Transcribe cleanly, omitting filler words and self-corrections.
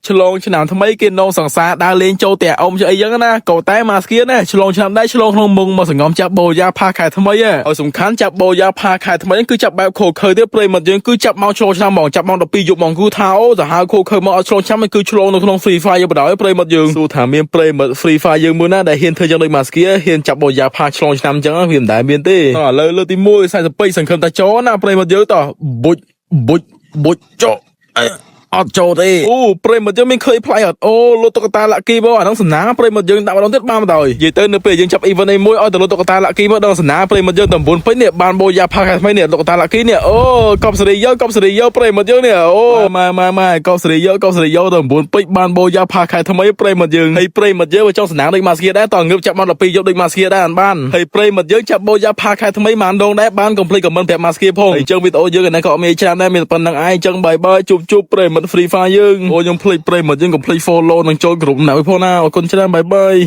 ឆ្លងឆ្នាំថ្មីគេនងសង្សារដើរលេងចូលតែអ៊ំជាអីចឹងណាក៏តែមកស្គៀណាឆ្លងឆ្នាំដែរឆ្លងក្នុងមុងមកសង្ងំចាប់ Booyah Pass ខែថ្មីហ៎ឲ្យសំខាន់ចាប់ Booyah Pass ខែថ្មីគឺចាប់បែបខូខើទៀតប្រិយមិត្តយើងគឺចាប់ម៉ោងឆ្លងឆ្នាំហ្មងចាប់ម៉ោង12យប់ហ្មងគឺថាអូសាហាវខូខើមកអត់ឆ្លងឆ្នាំគឺឆ្លងនៅក្នុង Free Fire យកបណ្ដោយប្រិយមិត្តយើងសួរថាមានប្រិយមិត្ត Free Fire យើងមួយណាដែលហ៊ានធ្វើយ៉ាងដូចមកស្គៀហ៊ានចាប់ Booyah Pass ឆ្លងឆ្នាំចឹងវាមិនដែលមានទេឥឡូវលើកទី1 42សង្ឃឹមថាចូលណាប្រិយមិត្តយើងតោះបុចបុចបុចចោអេអត់ចូលទេអូប្រិយមិត្តយើងមានឃើញផ្លៃអត់អូលុតតុក្កតា lucky មកអាហ្នឹងសំណាងប្រិយមិត្តយើងដាក់ម្ដងទៀតបានមកដល់និយាយទៅនៅពេលយើងចាប់ event អីមួយឲ្យទៅលុតតុក្កតា lucky មកដល់សំណាងប្រិយមិត្តយើង9ពេញនេះបាន Booyah Pass ខែថ្មីនេះតុក្កតា lucky នេះអូកប់សេរីយកកប់សេរីយកប្រិយមិត្តយើងនេះអូម៉ែម៉ែម៉ែកប់សេរីយកកប់សេរីយកទៅ9ពេជ្របាន Booyah Pass ខែថ្មីប្រិយមិត្តយើងហើយប្រិយមិត្តយើងបើចង់សំណាងដូចម៉ាស្គៀដែរតើងើបចាប់មក12យប់ដូចម៉ាស្គៀដែរអត់បានហើយប្រិយមិត្តយើងចាប់ Booyah Pass ខែថ្មីមួយដងដែរបានកុំភ្លេច comment ប្រាប់ម៉ាស្គៀផងហើយអញ្ចឹងវីដេអូយើងឯនេះក៏អត់មានច្រើនដែរមានប៉ុណ្្នឹងឯងអញ្ចឹង bye bye ជួបជួបប្រិយមិត្ត Free Fire យើងអូខ្ញុំភ្លេចប្រិយមិត្តយើងកុំភ្លេច follow និងចូលក្រុមណាមួយផងណាអរគុណច្រើន bye bye.